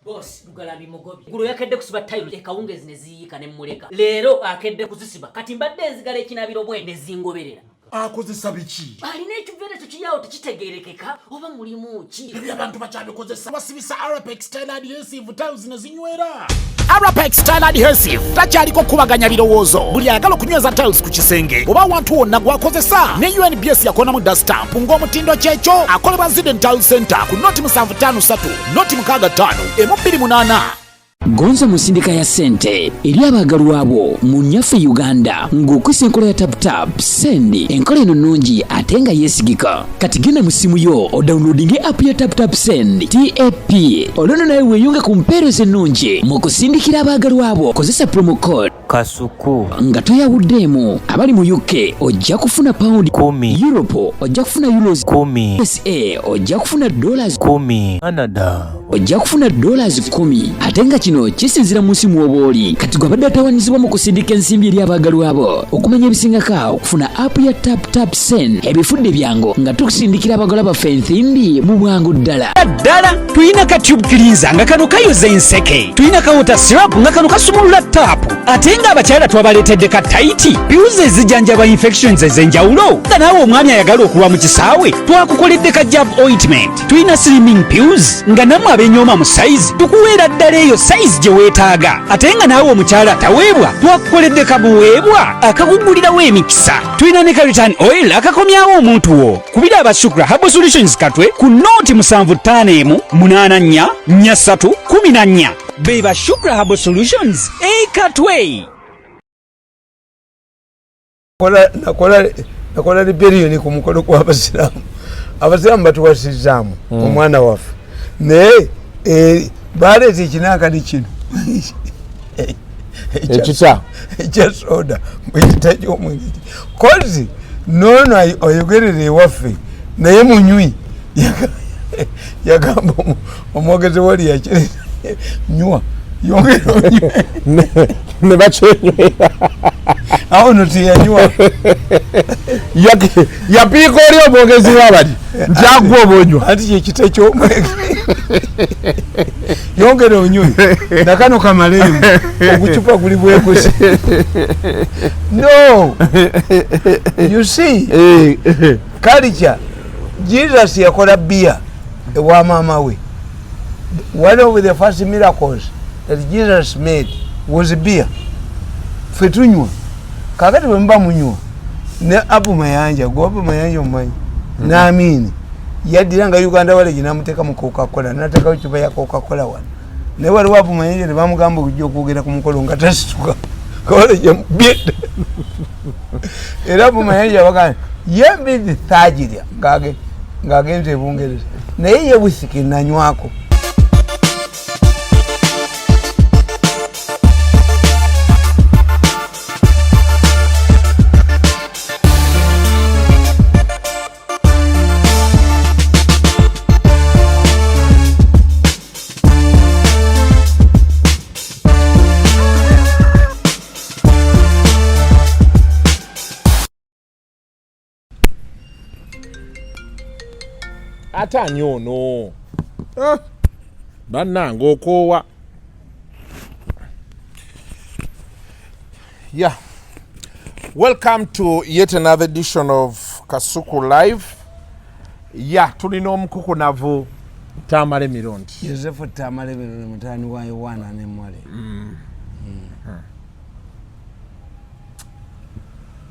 Boss Lugalabi mugobye. Gulo yakedde kusiba tayiro ekawungezi ne ziyiika ne mmuleka. Leero akedde kuzisiba. Kati mbadde nzigala ekinaabiro bwe ne zingoberera. Akozesa biki? Alina ekiveera ekyo kiyaawo tekitegeerekeka oba mulimu ki? Ebyo abantu bakyabikozesa, basibisa Arapex Tile Adhesive, tiles ne zinywera. Arapex Tile Adhesive takyaliko kukubaganya birowoozo. Buli ayagala okunyweza tiles ku kisenge oba awantu wonna gwakozesa ne UNBS yakonamu da stamp ng'omutindo kyekyo. Akolebwa Ziden Tile Center ku 0753 065 128. Gonza mu nsindika ya ssente eri abaagalwa bo mu nnyaffe Uganda ng'okozesa enkola ya TapTap Send. Enkola eno nnungi ate nga yeesigika. Kati genda mu ssimu yo odownloadinge app ya TapTap Send, TAP, olwo nno nawe weeyunge ku mpeereza ennungi mu kusindikira abaagalwa bo. Kozesa promo code Kasuku nga toyawuddeemu. Abali mu UK ojja kufuna pound 10. Europe ojja kufuna euros 10. USA ojja kufuna dollars 10. Canada ojja kufuna dollars 10, ate nga kino kisinzira mu nsi mw'oba oli. Kati gwe abadde atawanyizibwa mu kusindika ensimbi eri abaagalwa bo, okumanya ebisingako okufuna app ya Tap Tap Send, ebifudde byangu nga tukusindikira abagalwa baffe ensimbi mu bwangu ddala. Ddala tulina ka tube cleanser nga kano kayoza enseke, tulina ka water syrup nga kano kasumulula taapu, ate nga abakyala twabaleetedde ka tight pills ezijjanjaba infections ez'enjawulo, nga naawe omwami ayagala okulwa mu kisaawe twakukoledde ka jab ointment. Tulina slimming pills nga nammwe abenyooma mu size tukuweera ddala eyo size gye weetaaga, ate nga naawe omukyala ataweebwa twakukoledde kabuweebwa akakugulirawo emikisa. Tulina ne ka return oil akakomyawo omuntu wo. Kubira aba Shukra Herbal Solutions Katwe ku 075 184 43 14. Be ba Shukra Herbal Solutions e Katwe. Nakola rebellion ku mukolo gw'Abasiraamu. Abasiraamu batuwasizaamu omwana waffe, naye baleeta ekinankani kino. Ekita. Ekya soda bwekita kyomwenge, kozi noono ayogerera ewaffe naye munywi. Yagamba omwogezi wali yakireta, nywa, yongera onywe. Ne bakyenywera. Awo no teyanywa. Yapiika oli omwogezi wabali nti agwa oba onywa. Anti kyekita kyomwenge, yongera onywe nakano kamalemu ogucupa guli bwekusi. No, you see, culture. Jesus yakola bia ewa maama we. One of the first miracles that Jesus made was beer. Fe tunywa. Kakati bwe muba munywa ne Abu Mayanja, gwe Abu Mayanja omumanyi, n'Amini yaddira nga Uganda walegi namuteeka mu Coca-Cola, nateekawo cupa ya Coca-Cola wano, naye waliwo Abu Mayanja ne bamugamba okujja okwogera ku mukolo nga tasituka kawalegi. Era Abu Mayanja bagamba ye mbidi thagirya ng'agenze e Bungereza, naye ye wisiki nanywako. Ate ani ono? Ah, bannange, okoowa. Yeah, welcome to yet another edition of Kasuku Live. Yeah, tulina omukukunavu Tamale Mirundi. Yosefu Tamale Mirundi, mutani wa Yowana ne Mwale.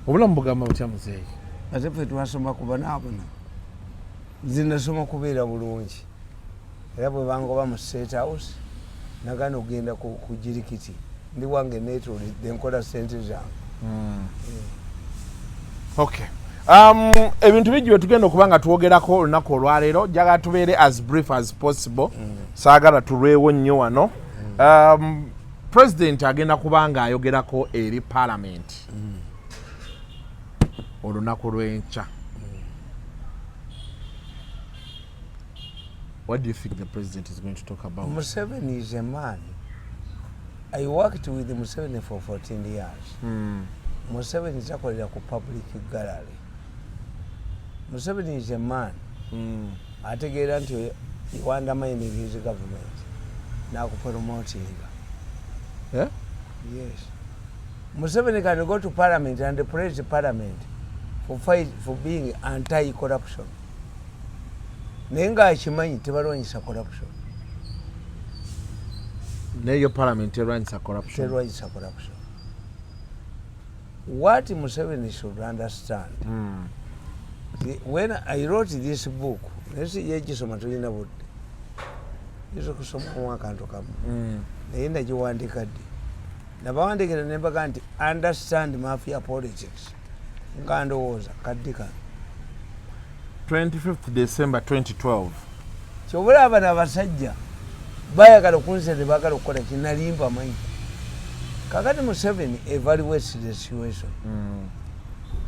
Obulamu bugamba butya, muzeeyi? Ate ffe twasoma kubonaabona. Nze nasoma kubeera bulungi, era bwe bangoba mu State House nagana okugenda ku jirikiti. Ndi wange neetulidde, nkola sente zange. Okay, ebintu bingi bye tugenda okuba nga twogerako olunaku olwaleero. Njagala tubeere as brief as possible, saagala tulwewo nnyo wano. President agenda kuba nga ayogerako eri parliament olunaku lw'enkya. What do you think the president is going to talk about? Museveni is a man. I worked with Museveni for 14 years. Museveni takolera ku public gallery. Museveni is a man ategeera nti you undermining his government. Nakupromotinga. Eh? Yes, Museveni can go to parliament and praise parliament for fight for being anti corruption, naye ngaakimanyi tebalwanyisa corruption. Neyo parliament erwanyisa corruption? Terwanyisa corruption. What Museveni should understand, when I wrote this book, naye siyegisoma, tulina budde, yinza okusomamu akantu kamu. Naye nagiwandika ddi? Nabawandikira nembaga nti understand mafia politics, nga ndowooza kaddi kano. 25th December 2012. Kyobulaba bano abasajja bayagala okunzita, tebagala okukola kinalimba manyi. Kakati Museveni evaluates the situation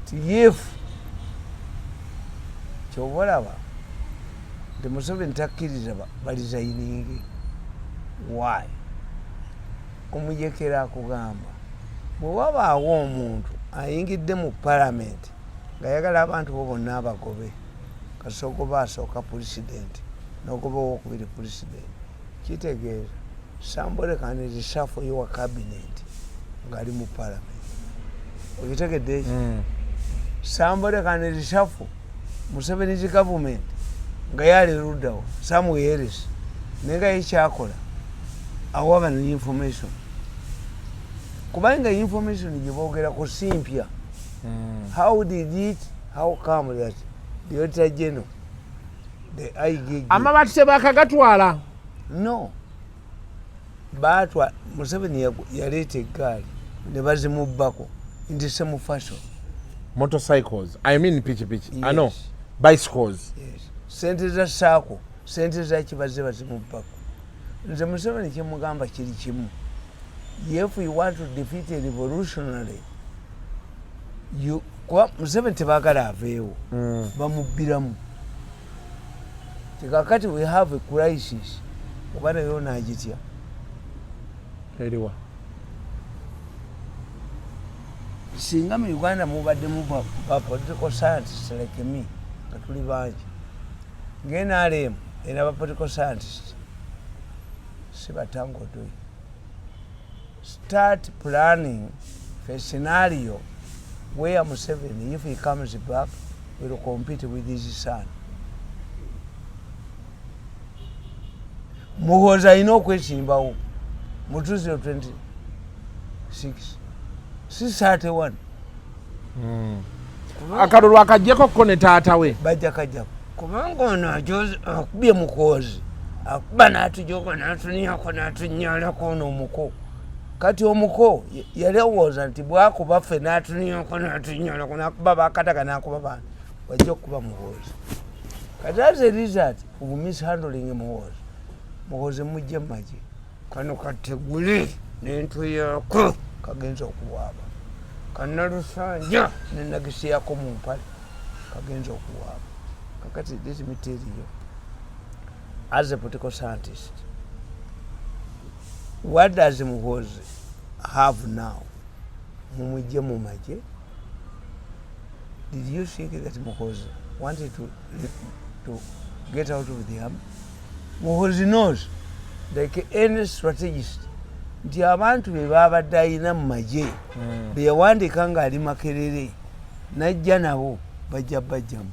ti if kyoba olaba nti Museveni takkiriza baresigninge. Why? Omujekera akugamba bwe wabaawo omuntu ayingidde mu palamenti ng'ayagala abantu bo bonna abagobe, kasoogoba asooka pulezidenti n'ogoba owokubiri pulezidenti, kitegeeza somebody can reshuffle your cabinet ng'ali mu palamenti. Okitegedde eki? Somebody can reshuffle Museveni's government nga yali luddawo somewhere else, naye nga yekyakola awa bano information, kubanga information gyebogerako si mpya. How did it, how come that the auditor general, the IGG Amabaati tebakagatwala? No, batwa Museveni yaleeta eggaali ne bazimubbako nti semufashion. Motorcycles, I mean pikipiki. Yes. Ano bicycles. Yes. Sente za SACCO, sente za kibaze bazimubbako. Nze Museveni kyemugamba kiri kimu: if you want to defeat a revolutionary, you, kuba Museveni tebagala aveewo, bamubbiramu. Tikakati we have a crisis, oba nayo nagitya. Eriwa? Singa mu Uganda mubaddemu ba political scientist like me, nga tuli bangi nga NRM era ba political scientist si batangodoi, start planning for a scenario where Museveni, if he comes back, will compete with his son. Muhoozi alina okwesimbawo mu 2026, si 31. Akalulu akajjeko ko ne taata we. Bajja kajjako, kubanga ono akubye Mukoozi, akuba n'atujoka n'atuniako n'atunyalako. Ono omuko, kati omuko yalowooza nti bwakuba ffe n'atuniako n'atunyalako, n'akuba bakataga, n'akuba bantu, wajja okukuba Muhoozi. Kati as a result of mishandling Muhoozi, Muhoozi mujje mumagye kano kategule nentuyako kagenza okuwaaba kanalusanja nenagisiyako mu mpale kagenza okuwaaba. Kakati let me tell you, as a political scientist, what does Muhoozi have now? Mumujje mu magye. Did you think that Muhoozi wanted to get out of the army? Muhoozi knows, like any strategist, nti abantu be babadde ayina mu magye be yawandiika ng'ali Makerere najja nabo bajja bajjamu.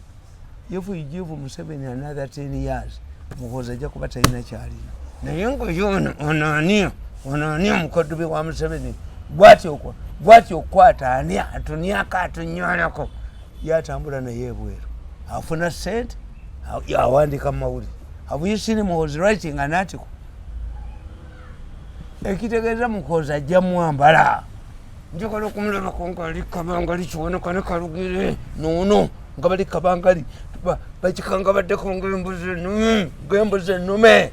If you give Museveni another 10 years, Muhoozi ajja kuba talina kyalina. Naye nga yo ono ani, ono ani omukoddobe wa Museveni gwatyo okukwata ani atuniako atunyolako yatambula naye ebweru afuna sente, awandika mu mawulire. Have you seen Muhoozi writing an article? Ekitegeeza Muhoozi ajja mwambala. Njagala okumulabako ngaali kabangali kiwoneka ne kalugire noono nga bali kabangali bakikanga baddeko ngaembuzi ennume, ngaembuzi ennume.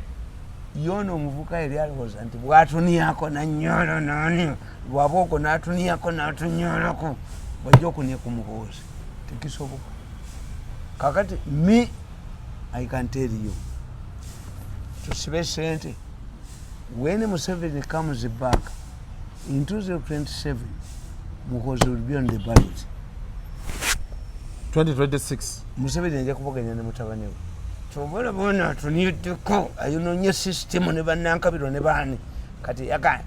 Yoona omuvuka yali alowooza nti bwatuniako nanyola nani lwabwoko natuniyako natunyolako bwajja okunia ku Muhoozi, tekisoboka. Kakati me, I can tell you, tusibe sente, when Museveni comes back in 2027, Muhoozi will be on the ballot. 2026? Museveni ajja kuvuganya ne mutabani we. Kyobola bona atuniddeko, ayononye sisitemu ne bannankabiro ne baani. Kati yaga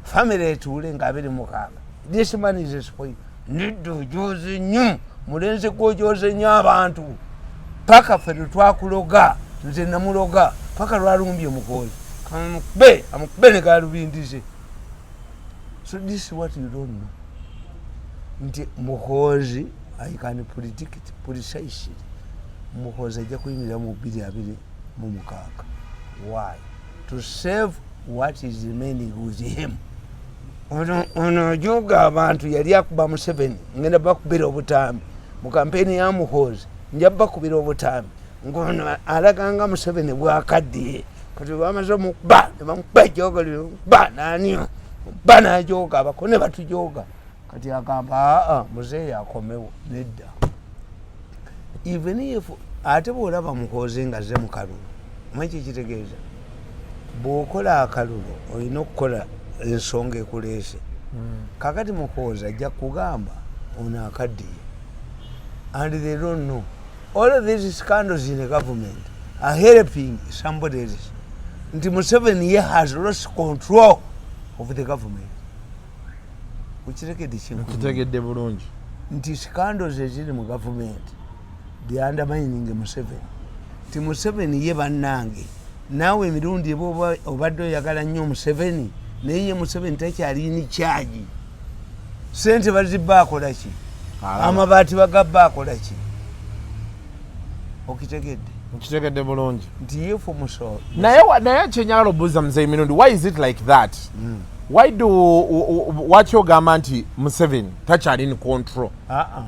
famire etuule nga 26. This man is a spoil. Nedda, ojoze nnyo, mulenzi gwojoze nnyo abantu, paka ffe lwetwakuloga. Nze namuloga paka lwalumbye Mukozi, amukube amukube ne galubindize. So this is what you don't know, nti Muhozi, I can predict precisely, Muhozi ajja kuyimirira mu 2026. Why? To save what is remaining with him. Ono ojoga abantu, yali akuba Museveni, ngenda bakubira obutambi mu kampeni ya Muhozi, nja bakubira obutambi ngono alaganga Museveni bwakaddiye. Kati bamaze omukuba ne bamukuba ejogo, ba nanio ba najoga abako ne batujoga. Kati agamba, aa, muzeeyi akomewo. Nedda, even if ate bwolaba Muhozi nga ze mu kalulu, omanyi kyekitegeeza? Bw'okola akalulu olina okukola ensonga ekuleese. Kakati Muhoozi ajja kugamba ono akaddiye, and they don't know all of these scandals in the government are helping somebody else, nti Museveni ye has lost control of the government. Okitegedde kyenkunyumya? Kitegedde bulungi. Nti scandals eziri mu gavumenti, the undermining Museveni, ti Museveni ye bannange naawe emirundi eba obadde oyagala nnyo Museveni, naye ye Museveni takyalini kyagi. Sente bazibba akolaki? Alaba. Amabaati bagabba akolaki? Okitegedde? Nkitegedde bulungi. Nti yefu muso. Naye kyenyagala obuuza, muzeyi Mirundi, why is it like that? Why do waki ogamba nti Museveni takyali in control? Aa,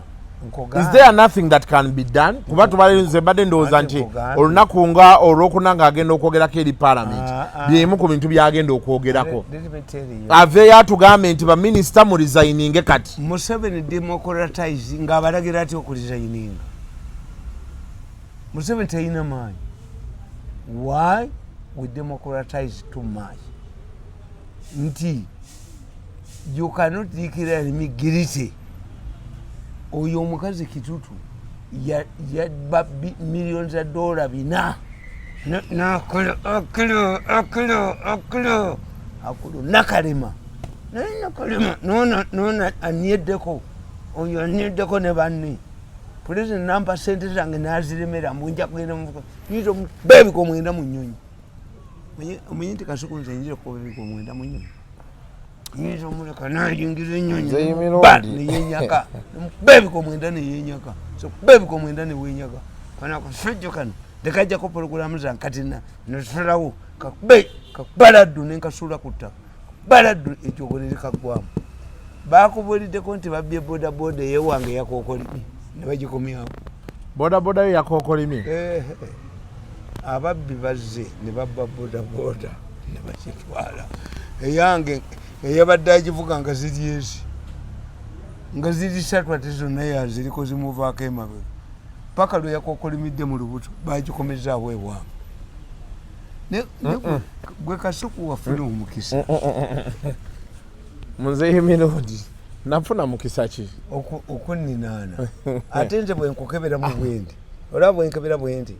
Is there nothing that can be done? Kuba tubale, nze mbadde ndowooza Ate nti nkugambye. olunaku nga olwokuna ng'agenda okwogerako eri parliament, Ah, ah. byemu ku bintu byagenda okwogerako, Let me tell you. aveeyo atugambe nti baminisita mu resigninge kati. Museveni democratize ng'abalagira atya okuresigninga? Museveni talina maanyi. Why we democratize too much? Nti you cannot declare me guilty. Oyo omukazi Kitutu yabba millions za dola 400, nakola akilo akilo akilo akulu nakalema, naye nakalema nona nona anieddeko, oyo anieddeko ne banne. Pulezidenti nampa sente zange naziremera, mbunja kugenda mufuka nyinza omukuba ebiko 9 mu nnyonyi. Omanyi nti Kasuku, nze nyinza okukuba ebiko 9 mu nnyonyi, nyinza omuleka nayingira ennyonyi Nze Mirundi. ba neyenyaka, nemukuba ebiko 9 neyenyaka. So kuba ebiko 9 newenyaka, kano akasajja kano tekajjako pologulamu zange. Kati nasalawo kakube kakubaladdu nenkasuula ku ttaka baladdu, ekyogo nerikaggwamu. Bakubuliddeko nti babbye bodaboda eyewange yakokolimi ne bagikomyawo. Bodaboda yo yakokolimye? Eh, ababbi bazze ne babba bodaboda ne bakitwala eyange. Eyabadde agivuga nga ziri ezi, nga ziri satu, ate zonna yaziriko zimuvaako emabega paka lwe yakokolimidde mu lubuto, bagikomezaawo ewange. Gwe Kasuku wafuna omukisa. Muzeeyi Mirundi, nafuna mukisa ki? Okuninaana. Ate nze bwenkukeberamu bwendi, olaba bwenkebera bwendi,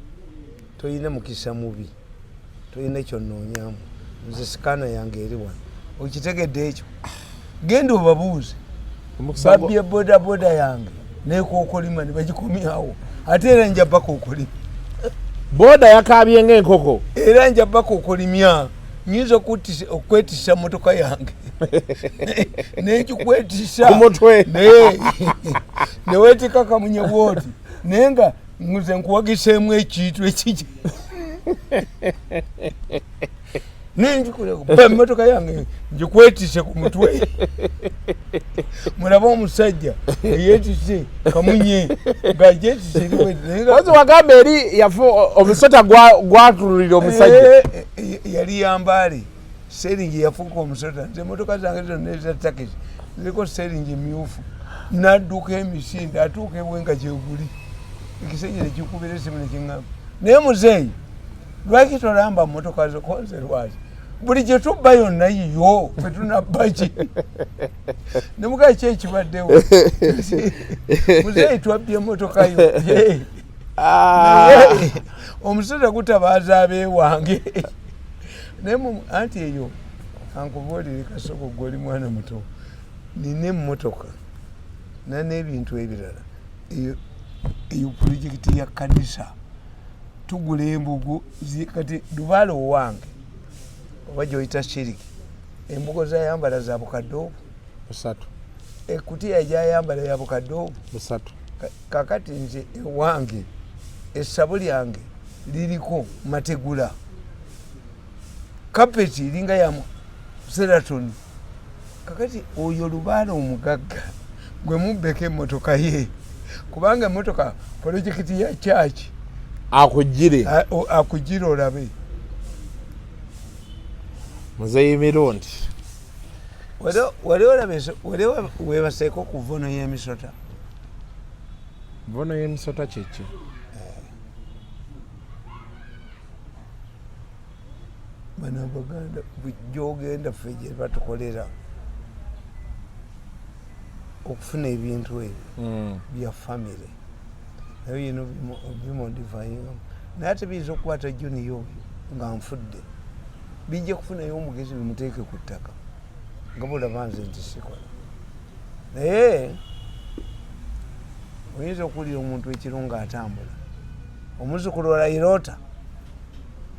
toyina mukisa mubi, toyina kyonoonyamu. Nze scanner yange eri wano, okitegedde ekyo? Genda obabuuze. Omukisa Babbye bodaboda yange nekokolima ne bagikomyawo, ate era nja bakokolima. Boda yakabye ng'enkoko. Era nja bakokolimya. Nyinza okwetisa motoka yange nenkikwetisa Ku mutwe. Naye newetika kamunye bwoti, naye nga nze nkuwagiseemu ekintu ekiki, nenjikuba emotoka yange ngikwetise ku mutwe, mulabe omusajja eyetise kamunye ngagyetise. Ozi wagamba eri yafu omusota gwatululira omusajja. Yali yambaale seringi yafuuka omusota. Nze emotoka zange zonna eza takisi ziriko seringi myufu. Nadduka emisinde, atuuka ewe nga kyeguli ekisenge nekikubira esimu nekiŋŋamba, naye muzeeyi, lwaki tolamba motoka zo? Konze lwaki buli kyetubba yonna yiyo, fetunabba ki? Nemugaa ki ekibaddewo, muzeeyi, twabbye emotoka yo. Naye omusota gutabaaza abeewange. Naye anti eyo ankubuulire, Kasoko, gwe oli mwana muto, nina emmotoka n'ebintu ebirala. Eyo pulojekiti ya kanisa, tugula embugo. Kati lubaale owange oba gyoyita shiriki, embugo zayambala za bukadde obwo 3. Ekutiya gyayambala ya bukadde obwo 3. Kakati nze ewange essabo lyange liriko mategula, kapeti eringa ya Sheraton. Kakati oyo lubaale omugagga gwe mubbeko emmotoka ye, kubanga emmotoka polojekiti ya kyaki. Akugire. Akugira olabe. Muzeeyi Mirundi. Wali olabe, wali webaseeko ku vono y'emisota? Vono y'emisota kyeki? Bano abaganda bulijjo ogenda ffe gye batukolera okufuna ebintu ebyo bya famire, naye yino bimodifyingamu, naye ate biyinza okukwata junior oyo nga nfudde, bijja kufunayo omugezi bimuteeke ku ttaka nga bulaba nze nti sikola. Naye oyinza okuwulira omuntu ekiro ng'atambula, omuzukulu olayiroota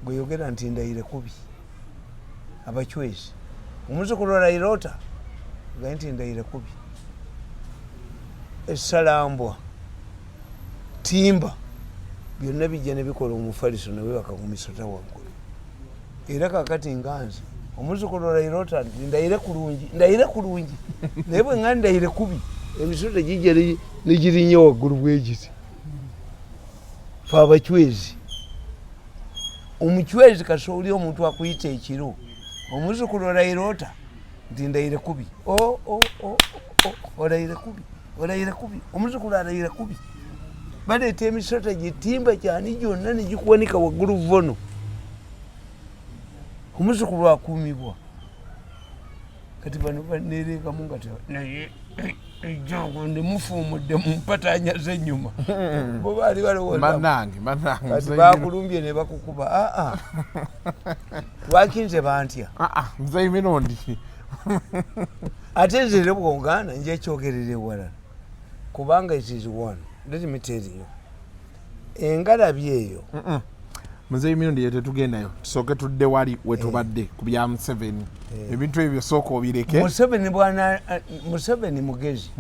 gweyogera nti ndayire kubi. Abacwezi, omuzukulu olayiroota gaye nti ndayire kubi, essalambwa, timba, byonna bijja ne bikola omufaliso newebaka ku misota waggulu. Era kakati nga nze omuzukulu olayiroota nti ndayire kulungi, ndayire kulungi, naye bwe nga ndayire kubi, emisota gijja negirinnya waggulu bwegiti. Fe abacwezi, omucwezi kasooli omuntu akuyita ekiro, omuzukulu olayiroota nti ndayire kubi, olayire kubi, olayire kubi, omuzukulu alayire kubi, baleeta emisota gitimba kyani gyonna negikuwanika waggulu vono. Omuzukulu akuumibwa. Kati bano banereekamu nga naye ejjogo ndimufuumudde mu mpatanya z'ennyuma, bo baali balowooza Bannange, bannange. Kati bakulumbye ne bakukuba. Aa, lwaki nze bantya? Muzeeyi Mirundi. Ate nze era bwogaana nja ekyogerera ewalala, kubanga it is one, let me tell you, engalabi eyo. Muzeeyi Mirundi, ye tetugendayo, tusooke tudde wali wetubadde ku bya Museveni. Ebintu ebyo sooka obireke. Museveni bwana, Museveni mugezi.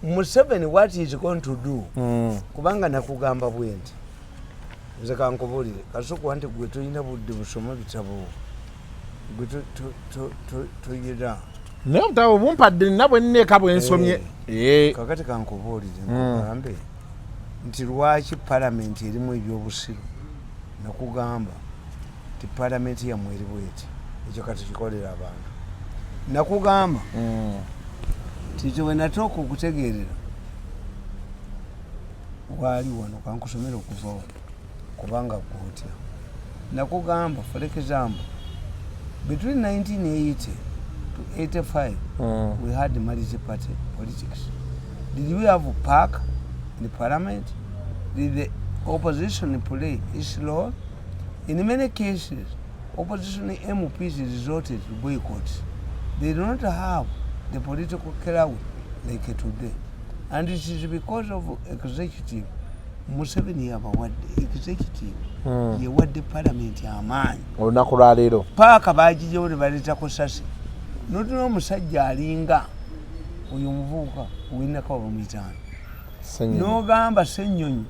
Museveni, what is going to do? Kubanga nakugamba bwe nti nze kankubuulire, Kasukuwa, nti gwe tolina budde busoma bitabo, gwe toyina. Naye obutabo bumpadde, nina bwe nneeka bwe nsomye. Eh. Kakati kankubuulire, nkugambe nti lwaki palamenti erimu ebyobusiru. Nakugamba nti palamenti yammwe eri bweti, ekyo kati kikolera abantu. Nakugamba nti nze bwe natuuka okutegeerera waali wano, kankusomera okuva wano kubanga gwotya. Nakugamba, for example, between 1980 to 85 we had multi party politics. Did we have PAC in parliament? Did the opposition play its role? In many cases, opposition MPs resorted to boycotts. They do not have the political clout like today, and it is because of executive. Museveni yabawadde executive, yewadde parliament amaanyi. Olunaku lwaleero. Paaka bagijewo ne baleetako sasi notuna omusajja alinga oyo omuvubuka owinakawa bamuyitaano. Ssenyonyi. N'ogamba Ssenyonyi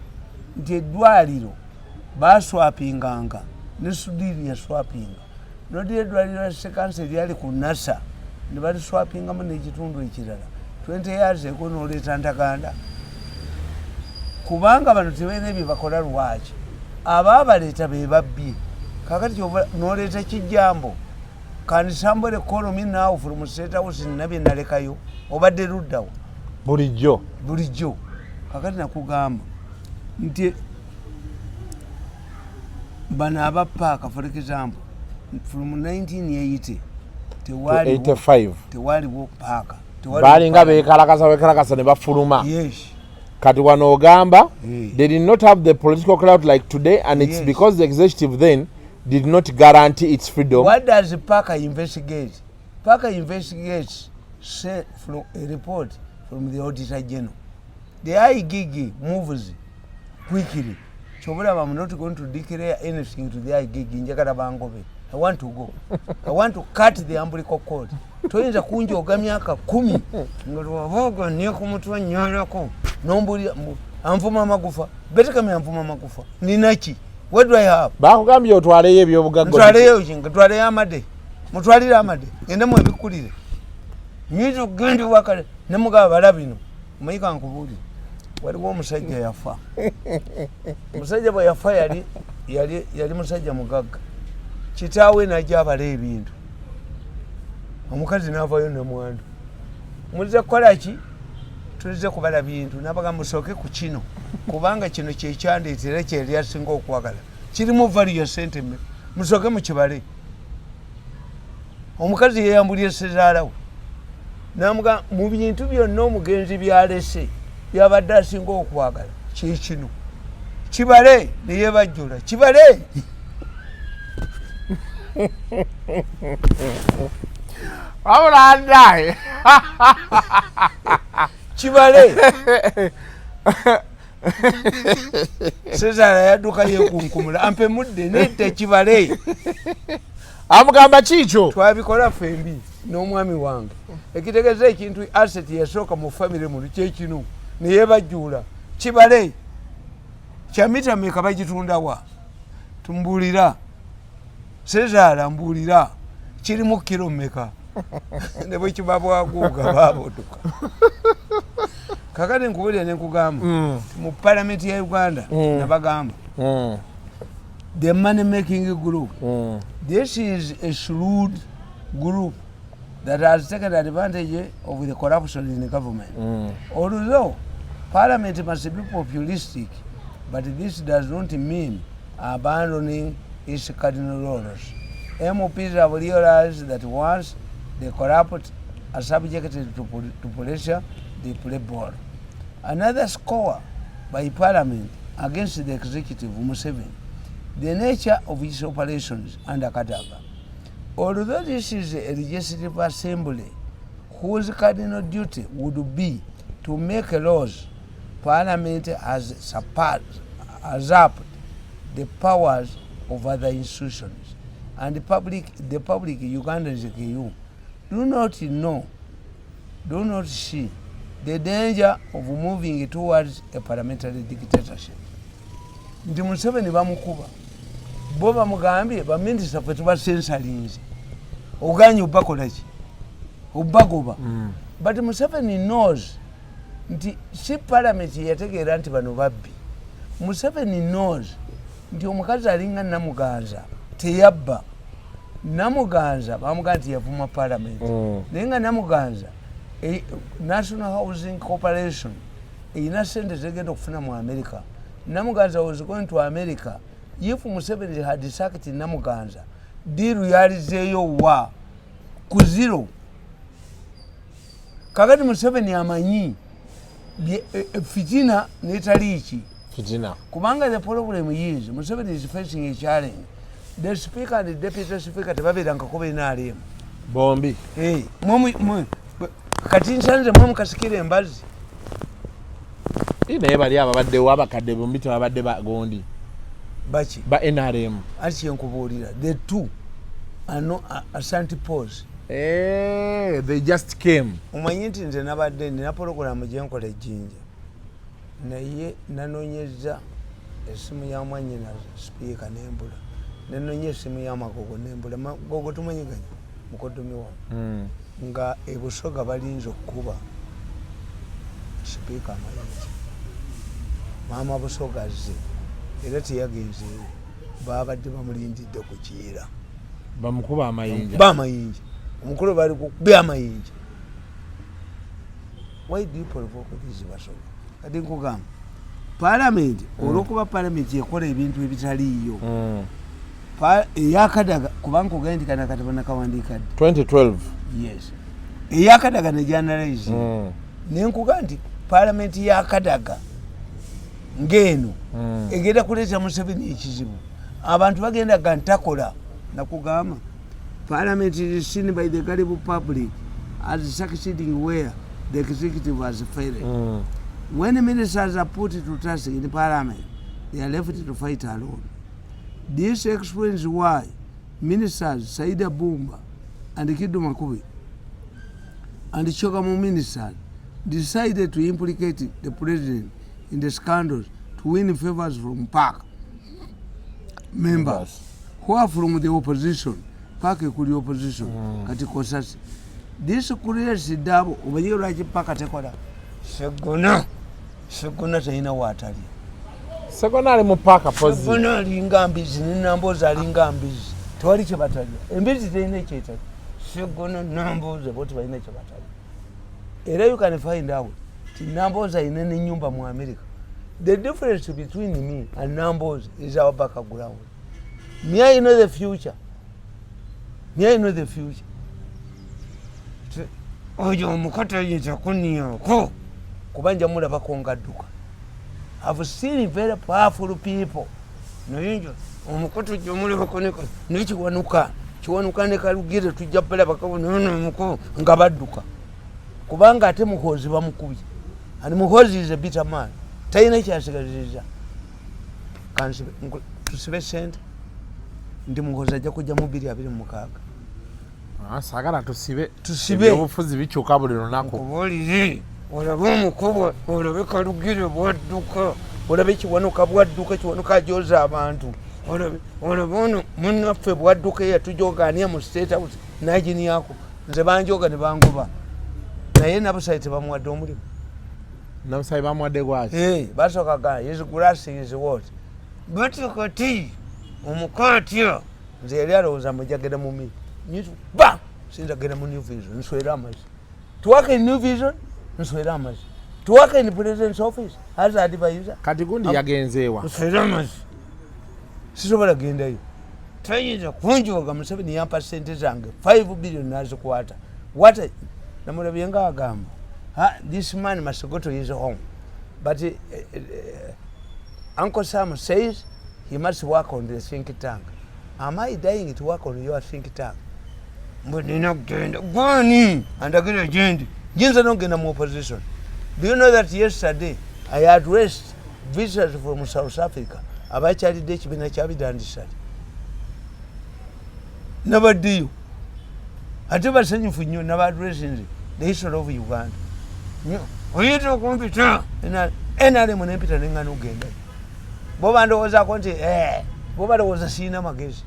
nti eddwaliro baswapinganga ne Sudiri yaswapinga, nodira eddwaliro lya sekansa eryali ku Nasa ne baliswapingamu n'ekitundu ekirala 20 years ago, n'oleeta Ntaganda, kubanga bano tebalina bye bakola. Lwaki abaabaleeta be babbye? Kakati kyova n'oleeta kijjambo. Can somebody call me now from State House? Nina bye nalekayo, obadde luddawo? Bulijjo. Bulijjo. Kakati nakugamba nti bano aba paaka, for example, from 1980 tewaliwo 85 tewaliwo paaka. Balinga bekalakasa, bekalakasa ne bafuluma. Yes. Kati wano ogamba Eh. they did not have the political clout like today, and it's Yes. because the executive then did not guarantee its freedom. What does Parker investigate? Parker investigates, say, from a report from the Auditor General. The IGG moves quickly. Kyobulaba, I'm not going to declare anything to the IGG. Njagala bangobe. I want to go. I want to cut the umbilical cord. Toyinza kunjoga myaka 10 nga lwaboga ne ku mutwe nnyalako nombulira anvuma amagufa betekame anvuma amagufa ninaki? What do I have? Bakugambye otwaleyo ebyobugagga. Ntwaleyo ki? Ntwaleyo amade, mutwalire amade, gende mwebikkulire. Nyinza okugenda ewakale nemugaba bala bino. Omanyi, kankubuulire, waliwo omusajja yafa. Omusajja bwe yafa yali musajja mugagga. Kitaawe najja abala ebintu, omukazi navayo namwandu. Muze kukola ki? Tulize kubala bintu. Nabaga musooke ku kino, kubanga kino kyekyandeetera, kyeyali asinga okwagala, kirimu value ya sente mmeka? Musooke mukibale. Omukazi yeyambulye sezaalawe, namuga mu bintu byonna omugenzi byalese, byabadde asinga okwagala kyekino, kibale. Neyebajjula, kibale. Wabula ndaye. Kibale. Sezaala yadduka yekunkumula, ampe mudde nedda, kibale. Amugamba kiikyo. Twabikola fembi n'omwami wange. Ekitegeeza ekintu asset yasooka mu famire muno kyekino, neyebajjula, kibale. Kyamita meka? Bagitundawa? Tumbuulira, sezaala, mbuulira, kirimu kiro meka? Ne bwekiba bwaguuga babodoka. Kakati nkubuulira nenkugamba, mu palamenti ya Uganda nabagamba the money making group. This is a shrewd group that has taken advantage of the corruption in the government. Although parliament must be populistic, but this does not mean abandoning its cardinal roles. MPs have realized that once the corrupt are subjected to pressure, they play ball. Another score by parliament against the executive, Museveni, the nature of its operations under Kadaga. Although this is a legislative assembly whose cardinal duty would be to make laws, parliament has surpassed, usurped the powers of other institutions. And the public, Ugandans like you, do not know, do not see the danger of moving towards a parliamentary dictatorship. Nti Museveni bamukuba, bo bamugambye baminisita ffe tubasensalinze, oganye obakolaki, obagoba. But Museveni knows nti si parliament yategeera nti bano babbi. Museveni knows nti omukazi alinga Namuganza teyabba. Namuganza bamugamba nti yavuma parliament, naye nga Namuganza National Housing Corporation erina sente zegenda okufuna mu America. Namuganza was going to America. If Museveni had sacked Namuganza, deal yalizeeyo wa ku zero. Kakati Museveni amanyi fitina netaliiki. Fitina. Kubanga the problem is Museveni is facing a challenge. The speaker and the deputy speaker tebabeerangako benaalemu. Bombi. Kati nsanze mwe mukasikira embazi. Naye bali ababaddewo abakadde bombi tebabadde bagondi. Baki? Ba NRM. Anti kyenkubuulira, the two ano asanti pose. Eh, they just came. Omanyi nti nze nabadde nina pologulamu gyenkola ejjinja, naye nanonyeza esimu ya mwanyina sipiika nembula, nenonya esimu ya Magogo nembula. Magogo tumanyiganya, mukoddomi wange, nga ebusoga balinza okukuba sipiika amayinja. Maama Busoga azze era teyagenzeeyo, babadde bamulindidde ku Kiira. Bamukuba amayinja. Ba amayinja, omukulu bali kukuba amayinja. Why do you provoke these Basoga? Kati nkugamba, palamenti, olwokuba palamenti ekola ebintu ebitaliiyo, eyakadaga, kubanga ogaye nti kana katabo nakawandiika ddi? 2012. Yes, eyakadaga negyanalyze. Nenkuga nti palamenti yakadaga Ng'eno egenda kuleeta Museveni ekizibu. Abantu bagenda ga ntakola. Nakugamba, parliament is seen by the gullible public as succeeding where the executive has failed. When ministers are put to task in parliament, they are left to fight alone. This explains why ministers Saida Bumba and Khiddu Makubi and CHOGM ministers decided to implicate the president in the scandals to win favors from PAC members who are from the opposition. PAC kuli opposition. Kati kosasi. This creates double. Omanyi lwaki PAC tekola? Segona. Segona talina waatalya. Segona ali mu PAC pozi. Segona alinga mbizi, nenamboozi alinga mbizi. Tewali kye batalya. Embizi terina ekyetalya. Segona, Namboozi bo tebalina kye batalya. Era you can find out ti Namboozi alina n'ennyumba mu America. The difference between me and Namboozi is our background. Me, I know the future. Me, I know the future. Oyo omuko tayinza kuniyako kuba nja mulabako nga adduka. I've seen very powerful people. Naye nja omuko tujja mulabako naye Kiwanuka, Kiwanuka ne Kalugire tujja balabako nono omuko nga badduka. Kubanga ate Muhoozi bamukubye. And Muhoozi is a bitter man. Talina kyasigalizizza. Tusibe sente nti Muhoozi ajja kujja mu 2026. Ah, saagala tusibe. Tusibe. Ebyobufuzi bikyuka buli lunaku. Nkubuulire, olabe omukubwa, olabe Kalugire bwadduka, olabe Kiwanuka bwadduka. Kiwanuka ajoza abantu. Olabe ono munnaffe bwadduka, eyatujogaania mu State House naginyako. Nze banjoga ne bangoba, naye Nabusayi tebamuwadde omulimu. Nabusayi bamuwadde gwaki? Eh, basooka gamba his grass is what, but kati omukaatya nze yali alowooza mujagenda mu ba sinza genda mu New Vision nswere amazzi. To work in New Vision nswere amazzi. To work in president's office as advisor. Kati gundi yagenzeewa? Nswere amazzi, sisobola gendayo. Tayinza kunjoga. Museveni yampa sente zange 5 billion nazikwata. What namulabye nga agamba, "This man must go to his home, but Uncle Sam says he must work on the think tank. Am I dying to work on your think tank?" Mbu nina kugenda gwani andagira gyendi, nyinza nogenda mu opposition. Do you know that yesterday I addressed visitors from South Africa abakyalidde ekibiina kya Bidandisale? Nabaddeyo ate basanyufu nnyo. Naba addressinze the history of Uganda. Oyinza okumpita NRM nempita neŋŋana ogendayo. Bo bandowoozaako nti bo balowooza siina magezi.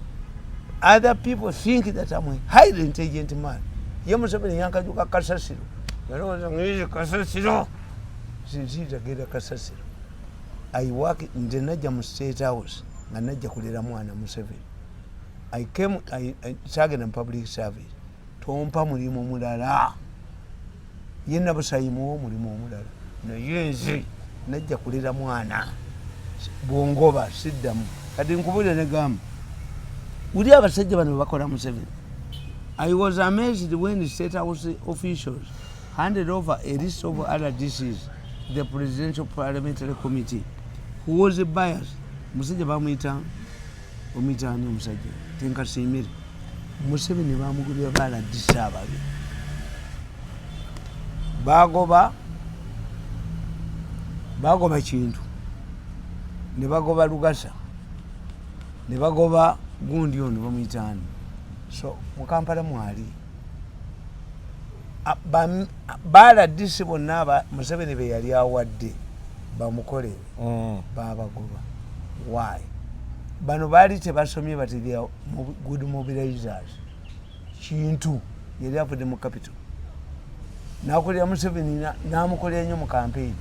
Other people think that I'm a highly intelligent man. Ye Museveni yankajuka kasasiro, yalowooza ngizi kasasiro. Sinziyinza genda kasasiro. I work. Nze najja mu State House nga najja kulera mwana Museveni. I came, sagenda mu public service. Tompa mulimu mulala. Ye Nabusayimuwa omulimu omulala, naye nze najja kulera mwana. Bwongoba siddamu. Kati nkubulira negamba uli abasajja bano bebakola Museveni. I was amazed when State House officials handed over a list of RDCs to the Presidential Parliamentary Committee who was biased. Musajja bamuyita, omuyita ani omusajja Tenkasiimire. Museveni bamugulira ba RDC ababi. Bagoba Kintu, ne bagoba Lugasa, ne bagoba gundi ono bamuyita ani. So mu Kampala mwali ba RDC bonna Museveni be yali awadde bamukolere. Babagoba. Why? Bano baali tebasomye, but they are good mobilizers. Kintu yali avudde mu Capital nakolera Museveni, namukolera nnyo mu campaign.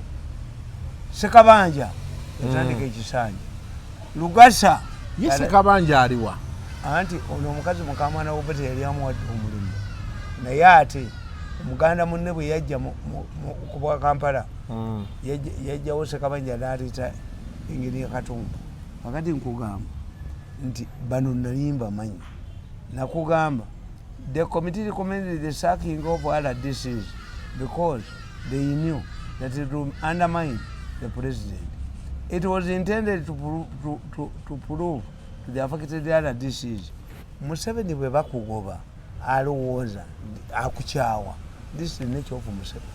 Sekabanja yatandika ekisanja. Lugasa Ye Sekabanja aliwa? Anti ono omukazi mukamwana wobote yali amuwadde omulimu, naye ate omuganda munne bwe yajja kubwa Kampala, yajjawo Sekabanja n'aleeta engeri ya Katumba. Kakati nkugamba nti bano nali mbamanyi. Nakugamba the committee recommended the sacking of RDCs because they knew that it would undermine the president. It was intended to prove to the affected RDCs. Museveni bwe bakugoba, alowooza akukyawa. This is the nature of Museveni.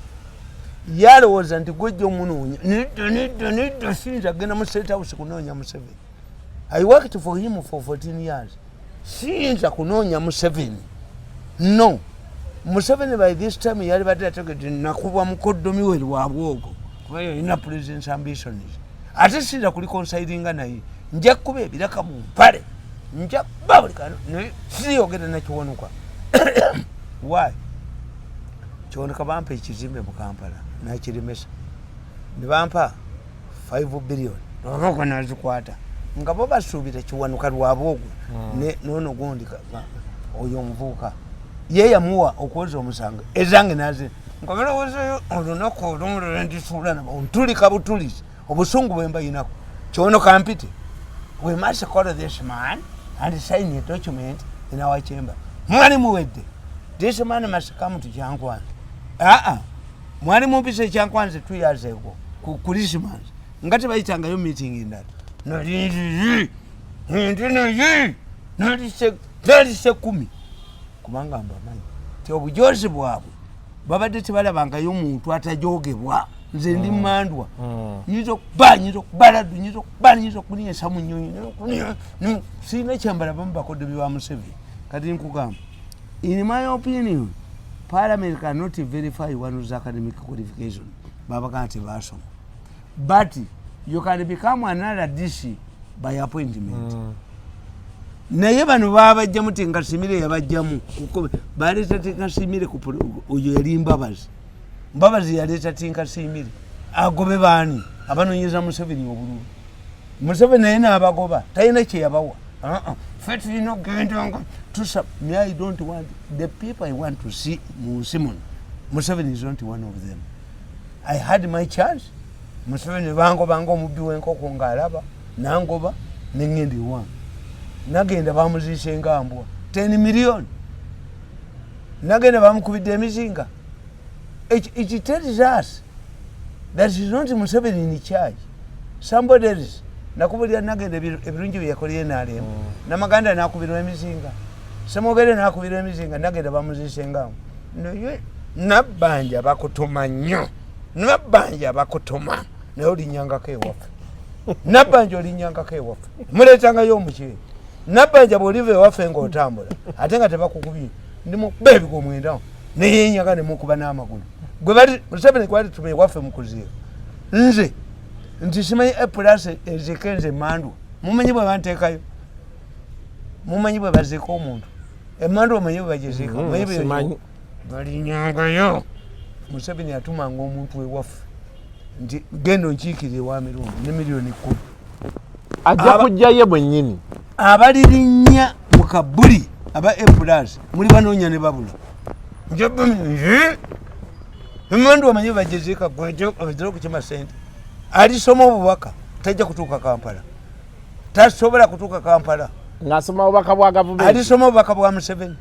Yalowooza nti gwejja omunoonya. Nedda, nedda, nedda, siyinza kugenda mu State House kunoonya Museveni. I worked for him for 14 years. Siyinza kunoonya Museveni, no. Museveni by this time yali badde ategedde nakubwa mukoddomi we lwabwogo, kuba yalina presidence ambitions. Ate siyinza kureconcilinga naye. Nja kukuba ebiraka mu mpale, nja kuba buli kano, naye siyogera nakiwanuka. Why? Kiwanuka bampa ekizimbe mu Kampala, nakiremesa, ne bampa 5 billion obago nazikwata, nga bo basuubira Kiwanuka lwabwogo nono gundi oyo omuvubuka ye yamuwa okwoza omusango, ezange naze nga balowoozayo olunaku olumu lwendisuula nabo ntulika butulizi obusungu bwe mbayinako. Kyono kampite, we must call this man and sign a document in our chamber. Mwali muwedde, this man must come to Kyankwanzi. Aa, mwali mumpise Kyankwanzi 2 years ago ku Christmas, nga tebayitangayo meeting endala. Nalinzizi nti naye nalise 10, kubanga mbamanyi ti obujozi bwabwe babadde tebalabangayo muntu atajogebwa. Nze ndi mandwa, nyinza okuba, nyinza okubaladu, nyinza okuba, nyinza okunyesa mu nyonyi. Sirina kyambala bamu bakodde bya Museveni. Kati nkugamba, in my opinion, parliament cannot verify one's academic qualification. Babagaa tebasoma, but you can become an RDC by appointment. Naye bano babajjamu, Tinkasimire yabajjamu. Baleeta Tinkasimire, oyo yali Mbabazi. Mbabazi yaleeta Tinkasimire agobe baani abanonyeza Museveni obululu. Museveni naye naabagoba, talina kyeyabawa. Uh-uh. Ffe tulina okugenda nga tusa. Me, I don't want the people I want to see mu nsi muno. Museveni is not one of them. I had my chance. Museveni bangobanga omubbi w'enkoko ng'alaba, nangoba neŋŋenda ewange. Nagenda bamuziise nga mbwa, 10 million. Nagenda bamukubidde emizinga. It tells us that is not Museveni in charge, somebody else. Nakubulira nagenda ebirungi byeyakoleye nalema namaganda nakubirwa emizinga, Semogere nakubirwa emizinga. Nagenda bamuziise nga mbwa. Naye Nabbanja bakutuma nnyo, Nabbanja bakutuma, naye olinyangako ewaffe. Nabbanja olinyangako ewaffe, muleetangayo omuceere. Nabbanja bwoliva ewaffe ngaotambula ate nga tebakukubye, ndimukuba ebigo mwenda neyenyaga nemukuba n'amagulu. Gwe bali Museveni gwalituma ewaffe mu kuziika nze nti simanyi A Plus ezike nze emandu. Mumanyi bwe banteekayo? Mumanyi bwe baziika omuntu emandu? Omanyi bwe bagiziika? Omanyi bwe Simanyi. Balinyangayo. Museveni atumanga omuntu ewaffe nti genda onkiikire ewa Mirundi ne miliyoni 10. Ajja kujjaye bwennyini. Abalirinnya mu kabuli aba A Plus muli banoonya ne babula. Emandu omanyi bagiziika? Gwejozira okukima sente, alisoma obubaka tajja kutuuka Kampala, tasobola kutuuka Kampala. Ng'asoma bubaka bwa gavumenti. Alisoma obubaka bwa Museveni.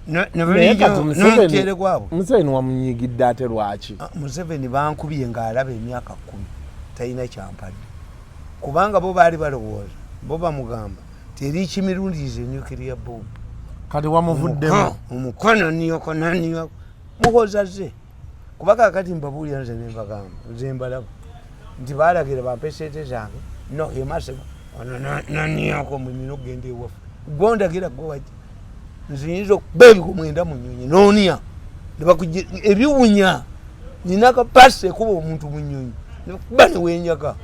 Naye kati N'omuceere gwabwe. Museveni wamunyigidde ate lwaki? Ah, Museveni bankubye ng'alaba emyaka 10, talina kyampadde, kubanga bo baali balowooza, bo bamugamba teri kimirundi ze nuclear bomb. Kati wamuvuddemu. Omukono niyoko naniyoko Muhoza ze kuba kakati mbabuulira nze nembagamba, nze mbalaba nti balagira bampe sente zange. No emase ono naniyoko mwenina okugenda ewaffe. Gondagira gwe wajja, nze nyinza okuba ebigo mwenda mu nyonyi nonia ebiwunya. Nina akapasi ekuba omuntu mu nyonyi nekuba newenyaga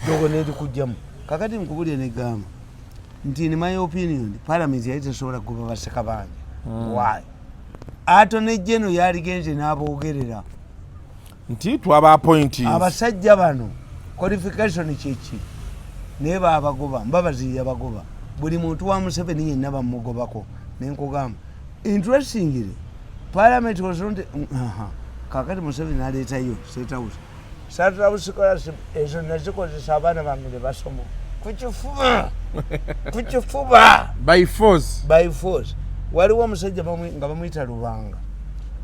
dogo nerikugjamu. Kakati nkubulira negamba nti in my opinion parliament yali tesobola kugoba basekabanja. Why? Attorney General yaligenze n'aboogerera nti twaba appointees. Abasajja bano qualification kyeki? Naye babagoba, Mbabazi yabagoba. Buli muntu wa Museveni yenna bamugobako. Nenkugamba, interestingly, parliament was not aha. Kakati Museveni aleetayo State House, State House scholarship ezo nazikozesa abaana bange ne basoma kukifuba, kukifuba. By force. By force. Waliwo omusajja nga bamuyita Lubanga.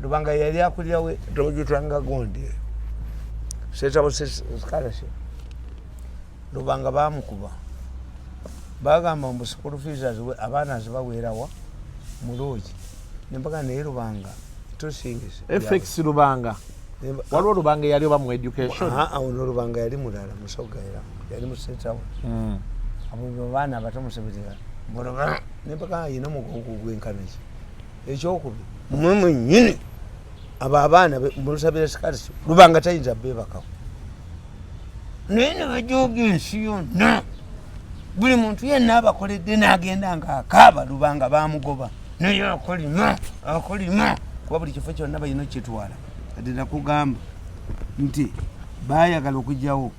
Lubanga yali akulirawe togitwanga gondi State House scholarship. Lubanga bamukuba, bagamba mbu school fees abaana zibaweerawa mu lodge. Nembaga naye Lubanga tosingise. FX Lubanga, waliwo Lubanga eyali oba mu education? Ono Lubanga yali mulala, Musoga, era yali mu State House. Abo baana abato musebetera nembaga ayina omugongo gwenkanaki. Ekyokubi, mwe mwenyini abo abaana mulusabira scholarship, Lubanga tayinza bebakawo, naye ne bajoga ensi yonna, buli muntu yenna abakoledde n'agenda ng'akaaba. Lubanga bamugoba, naye akolima akolima, kuba buli kifo kyonna balina okukitwala. Kati nakugamba nti bayagala okugyawo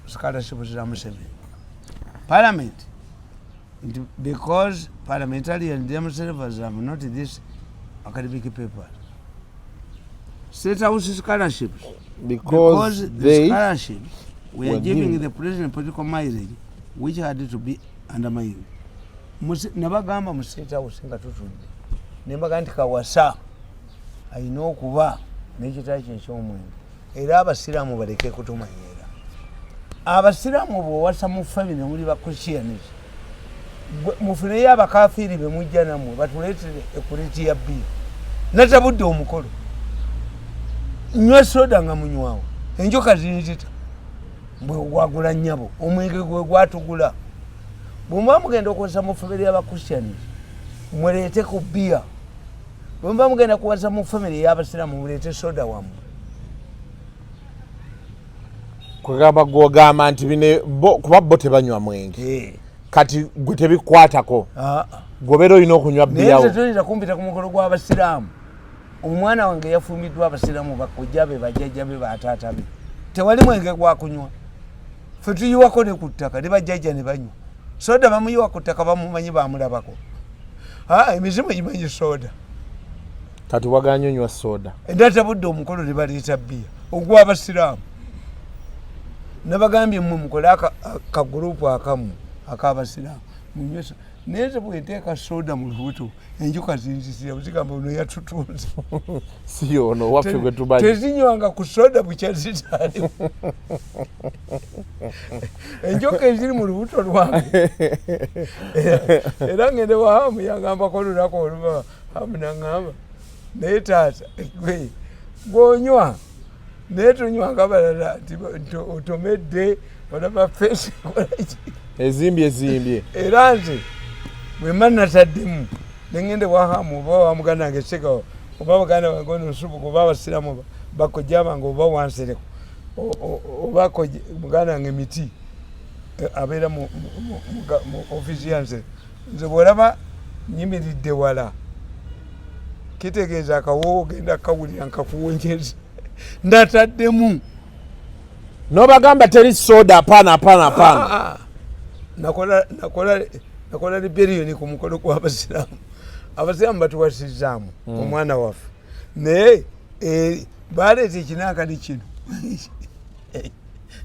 scholarship za Museveni, parliament, nti because parliamentarians themselves have not this academic papers, State House scholarships, because because the they scholarships were were giving giving the president political mileage which had to be undermined. Nabagamba mu State House nga tutudde, nembaga nti Kawasa ayina okuba n'ekita kye ekyomwenge, era abasiraamu baleke kutumanyira. Abasiraamu bwowasa mu family muli ba Christians, mufuneyo abakafiiri bemujja nammwe batuleetere ekuleti ya bbiya. Natabudde omukolo, nywa soda nga munywawo, enjoka zinzita. Bwe gwagula nnyabo omwenge gwe gwatugula. Bwemuba mugenda okuwasa mu family y'Abachristians, muleete ku bbiya. Bwemuba mugenda kuwasa mu family ey'abasiraamu, muleete soda wammwe. Kwegamba gwogamba nti bino kuba bo tebanywa mwenge, kati gwe tebikwatako, gwobeera olina okunywa naye bbiyawo. Nze toyinza kumpita ku mukolo gw'abasiraamu. Omwana wange yafumbiddwa abasiraamu, bakojja be, bajjajja be, bataata be, tewali mwenge gwakunywa. Fe tuyiwako ne ku ttaka ne bajjajja ne banywa soda. Bamuyiwa ku ttaka, bamumanyi, bamulabako. Emizimu gimanyi soda. Kati waganye onywa soda? Ndatabudde omukolo ne baleeta bbiya ogw'abasiraamu. Nabagambye mmwe mukole akagurupu akamu ak'abasiraamu munywe. Naye nze bwenteeka soda mu lubuto, enjuka zinzisira, zigamba ono yatutunze. Si ono waffe gwe tumanyi. Tezinywanga ku soda bukya zizaalibwa, enjoka eziri mu lubuto lwange. Era ngende wa Hamu, yangambako olunaku oluba Hamu naŋŋamba, naye taata gwe gwonywa, naye tonywanga balala nti otomedde, olaba face kolaki. Ezimbye ezimbye. Era nze bwemba nataddemu nengende wahamu oba wa muganda wange Sekawa oba baganda bange ono Nsubuga oba abasiramu bakojja bange oba wansereko oba muganda wange Miti, abeera mu ofiisi yanze. Nze bwolaba nyimiridde wala, kitegeeza akawoowo genda kawulira nkakuwonyeza ndataddemu. Nobagamba teri soda, apaana apaana apaana. Ah, ah. Nakola rebellion ku mukolo gw'abasiraamu. Abasiraamu batuwasizaamu omwana waffe, naye baleeta ekinankani kino.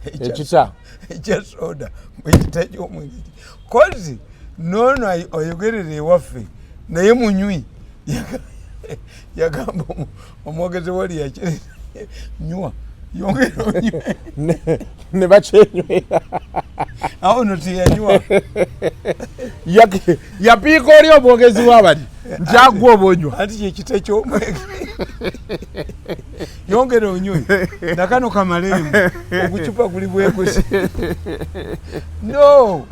Ekita. Ekya soda, ekita kyomwenge, kozi noono ayogerera ewaffe naye munywi. Yagamba omwogezi wali yakireta, nywa, yongera onywe. Ne bakyenywera. Awo no teyanywa. Yapiika oli omwogezi wabali nti agwa oba onywa. Anti kyekita kyomwenge, yongera onywe nakano kamalemu, ogucupa guli bwegusi. No,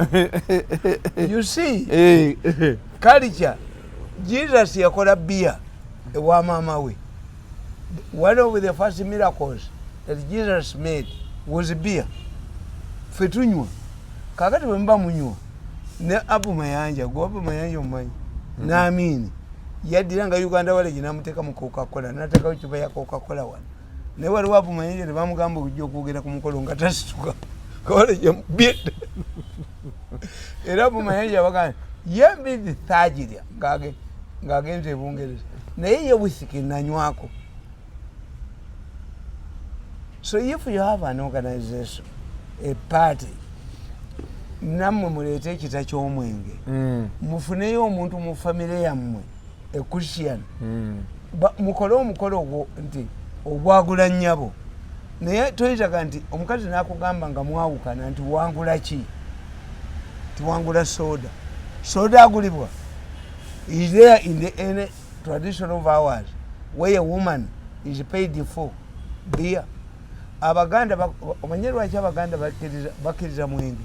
you see, culture. Jesus yakola bbiya ewa maama we. One of the first miracles that Jesus made was beer. Fe tunywa. Kakati bwe muba munywa ne Abu Mayanja, gwe Abu Mayanja omumanyi, n'Amini yaddira nga Uganda walegi namuteeka mu Coca-Cola, nateekawo ecupa ya Coca-Cola wano, naye waliwo Abu Mayanja ne bamugamba okujja okwogera ku mukolo nga tasituka kawalegi byedda. Era Abu Mayanja bagamba ye mbizi saagirya ng'agenze e Bungereza, naye ye wisiki nanywako. So if you have an organization, a party, nammwe muleete ekita ky'omwenge, mufuneyo omuntu mu famire yammwe echristian, mukole omukolo ogwo nti ogwagula nnyabo. Naye toyitaga nti omukazi nakugamba nga mwawukana nti wangula ki, tiwangula soda. Soda agulibwa? Is there in the any tradition of ours where a woman is paid for beer? Abaganda omanye lwaki Abaganda bakkiriza mwenge?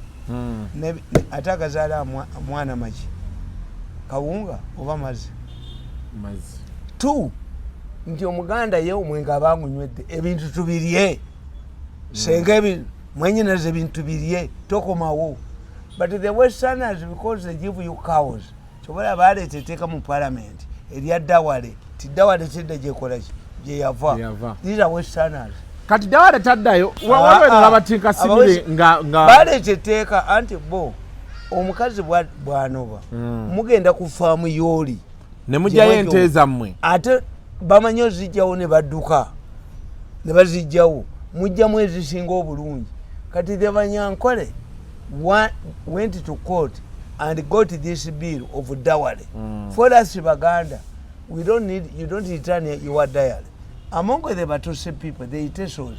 Ate agazaala mwana maki? Kawunga oba mazzi? Mazzi. Two, nti Omuganda ye omwenge aba agunywedde, ebintu tubirye, senga ebintu mwenyinaza, ebintu birye, tokomawo. But the Westerners, because they give you cows, kyobola baleeta etteeka mu parliament erya dowry, ti dowry tedda gyekolaki, gyeyava. Gyeyava. These are Westerners. Kati dowry taddayo. Ah, Waliwo ah. batinkasimire nga Baleeta etteeka anti bo omukazi bw'anoba, mugenda ku faamu yooli ne mugyayo ente zammwe. Ate bamanyi ozijjawo ne badduka ne bazijjawo, mujjamu ezisinga obulungi. Kati the Banyankole went to court and got this bill of dowry. For us Baganda, we don't need, you don't return your dowry. Among the Batose people, the Itesos,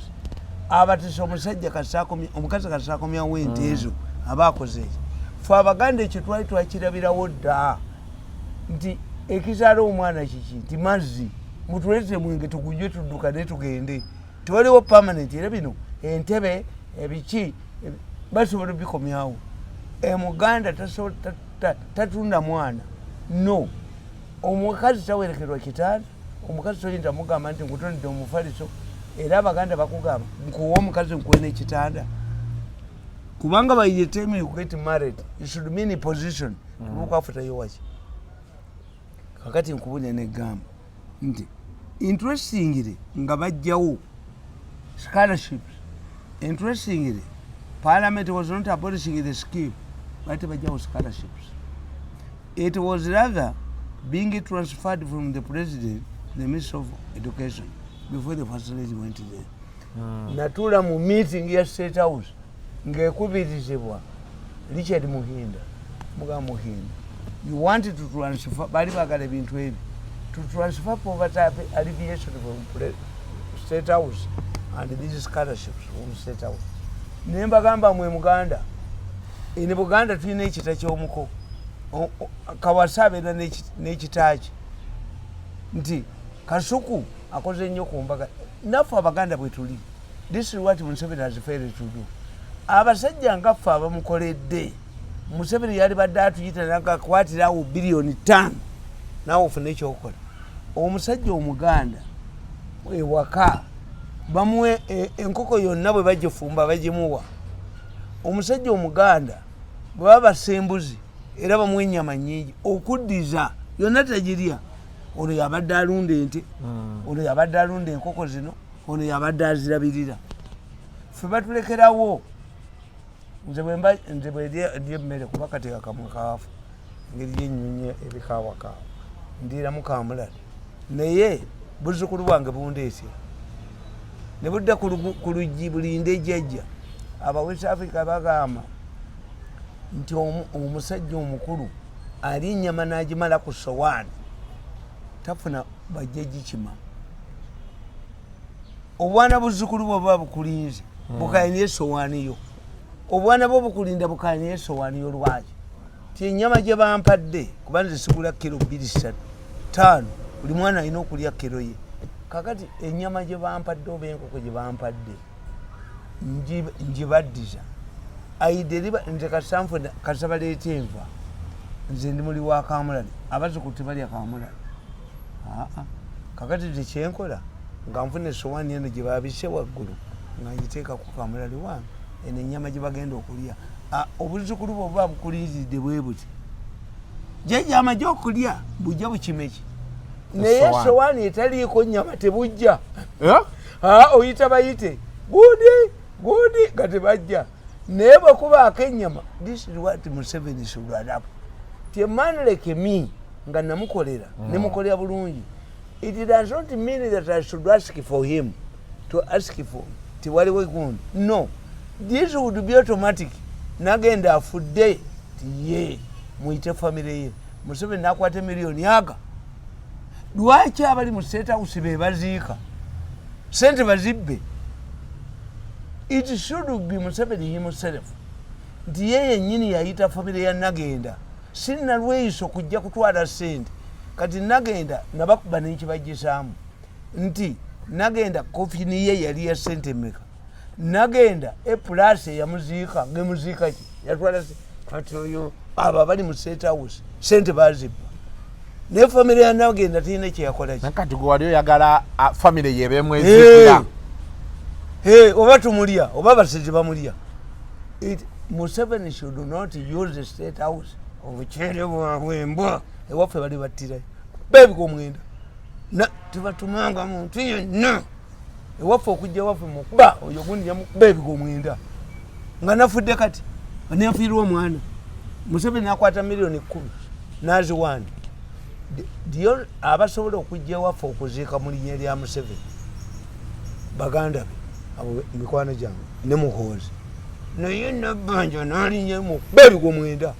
Abateso, omusajja omukazi kasakomyawo ente ezo aba akoze eki. Fe Abaganda ekyo twali twakirabirawo dda nti ekizaala omwana kiki? Nti mazzi. Mutuleete mwenge tugunywe, tudduka ne tugende, tewaliwo permanent. Era bino entebe ebiki basobola obikomyawo. Emuganda tatunda mwana, no. Omukazi tawerekerwa kitanda. Omukazi toyinza mugamba nti nkutonedde omufaliso. Era Abaganda bakugamba, nkuwa omukazi, nkuwe n'ekitanda, kubanga by the time you get married, you should mean position. Tubukwafutayo waki? Kakati nkubulya negamba nti interestingly nga bajjawo scholarships, interestingly parliament was not abolishing the scheme, but bajjawo scholarships. It was rather being transferred from the president to the Minister of Education before the First Lady went there. Natuula mu meeting ya State House ng'ekubirizibwa Richard Muhinda. Muga Muhinda, you want to transfer, bali bagala ebintu ebi, to transfer poverty alleviation from State House and these scholarships from State House. Naye mbagamba, mwe Muganda, ene Buganda tulina ekita ky'omuko. Kawasa abeera n'ekita kye nti Kasuku akoze nnyo ku mbaga. Naffe Abaganda bwe tuli. This is what Museveni has failed to do. Abasajja nga ffe abamukoledde, Museveni yali badde atuyita nagakwatirawo 5 biliyoni, naawe ofune ekyokukola. Omusajja Omuganda ewaka bamuwe enkoko yonna, bwe bagifumba bagimuwa. Omusajja Omuganda bwe baba bassa embuzi, era bamuwa ennyama nyingi okuddiza yonna tagirya. Ono yabadde alunda ente, ono yabadde alunda enkoko zino, ono yabadde azirabirira. Ffe batulekerawo. Nze bwemba nze bwendya emmere, kuba kati akamwa kaafu, engeri gyenyonyi ebikaawakaawa, ndiiramu kamulala, naye buzzukulu bwange bundeetera ne budda ku luggi bulinde ejjajja. Aba West Africa bagamba nti omusajja omukulu ali ennyama n'agimala ku sowaani, tafuna bajja gikima. Obwana buzzukulu bwe buba bukulinze, bukayina esowaani yo. Obwana bwo bukulinda, bukayina esowaani yo. Lwaki? Ti ennyama gye bampadde, kuba nze sigula kiro bbiri, ssatu, ttaano, buli mwana alina okulya kiro ye. Kakati ennyama gye bampadde oba enkoko gye bampadde, njibaddiza aideriba. Nze kasanfuna kasabaleeta enva, nze ndi muli wa kamulali, abazzukulu tebalya kamulali. Aa, kakati nze kyenkola nga nfuna esowaani eno gye babise waggulu, nga ngiteekaku kamulali wange, eno ennyama gye bagenda okulya. Ah, obuzzukulu bwe buba bukulinziridde bwe buti, jjajja amajja okulya, bujja bukimeki, naye Essowaani. Esowaani etaliiko nnyama tebujja. Eh? Ah, oyita bayite gudi gudi nga tebajja, naye bwekubaako ennyama. This is what Museveni should adapt. Ti a man like me nga namukolera, nemukolera bulungi, it does not mean that I should ask for him to ask for tiwaliwo gundi. No, this would be automatic. Nagenda afudde ti ye muyite famire ye. Museveni nakwata emiliyoni aga, lwaki abali mu State House be baziika sente bazibbe? It should be Museveni himself, nti ye yennyini yayita famire ya Nagenda, si Nalweyiso kujja kutwala sente. Kati Nagenda nabakuba nekibagisaamu nti Nagenda coffin ye yali ya sente meka? Nagenda eplus eyamuziika ngemuziika ki yatwala. Kati oyo abo abali mu State House sente bazibba, naye famire ya Nagenda terina kyeyakolaki. Kati gwe wali oyagala famire yebemwezikira? Oba tumulya oba abasezi bamulya. Museveni should not use the State House. Obukyere bwabwe embwa ewaffe bali battirayo bebika omwenda, tebatumanga muntu yenna ewaffe okujja ewaffe mukuba oyo gundi yamukuba ebika omwenda nga nafudde. Kati nefiirwa omwana, Museveni nakwata miliyoni 10 naziwanda. Abasobola okujja ewaffe okuziika mu linnya lya Museveni baganda be, abo mikwano gyange ne Muhoozi, naye Nabbanja nalinnya mukuba ebika omwenda,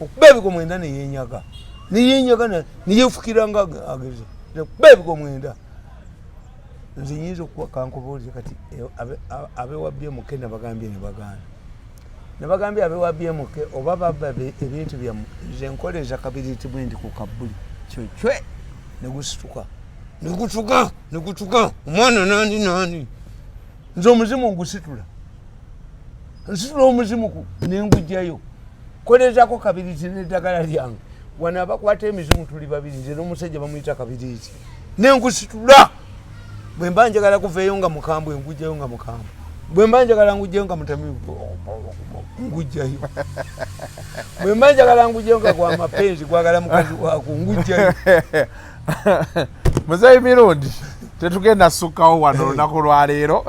okuba ebika omwenda neyenyaga, neyenyaga, neyefukira nga ageze kuba ebika omwenda. Nze nyinza okuwa kankubuulire kati abewa BMK nabagambye ne baganda nabagambye abewa BMK oba babba ebintu byammwe, nze nkoleza kabiriti bwendi ku kabbuli kyocwe negusituka negutuka negutuka omwana nani nani. Nze omuzimu ngusitula, nsitula omuzimu nengugjayo kolezako kabiriti neddagala lyange. Wano abakwata emizimu tuli babiri, nze n'omusajja bamuyita Kabiriiti, nengusitula. Bwe mba njagala kuveeyo nga mukambwe ngujjayo nga mukambwe, bwe mba njagala ngujjayo nga mutamiivu ngujjayo, bwe mba njagala ngujjayo nga gwa mapenzi gwagala mukazi wako ngujjayo. Muzeyi Mirundi, tetugenda sukkawo wano olunaku lwaleero.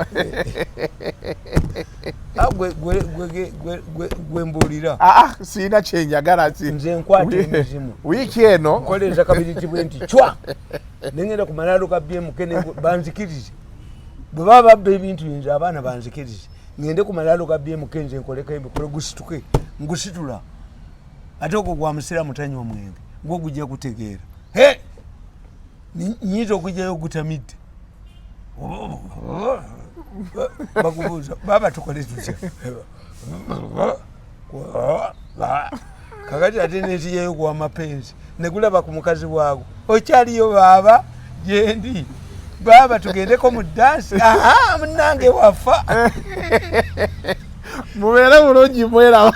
Ah, gwe mbuulira. Ah, siina kyenjagala. Nze nkwata emizimu. Wiiki eno. Nkoleza kabiriti bwe nti cwa nengenda ku malaalo ga BMK banzikirize. Bwe baba babba ebintu nze abaana banzikirize ngende ku malaalo ga BMK nze nkoleko emikolo gusituke ngusitula. Ate ogwo gwa musiraamu tanywa mwenge, gwo gujja kutegeera. He, nyinza okugjayo gutamidde, bakubuuza baba tukole tutya? Kakati ate nenzijayo gwa mapenzi negulaba ku mukazi waago, okyaliyo baaba gyendi baaba tugendeko mu dansi, aha munange wafa. Mubeere bulungi, mweraba.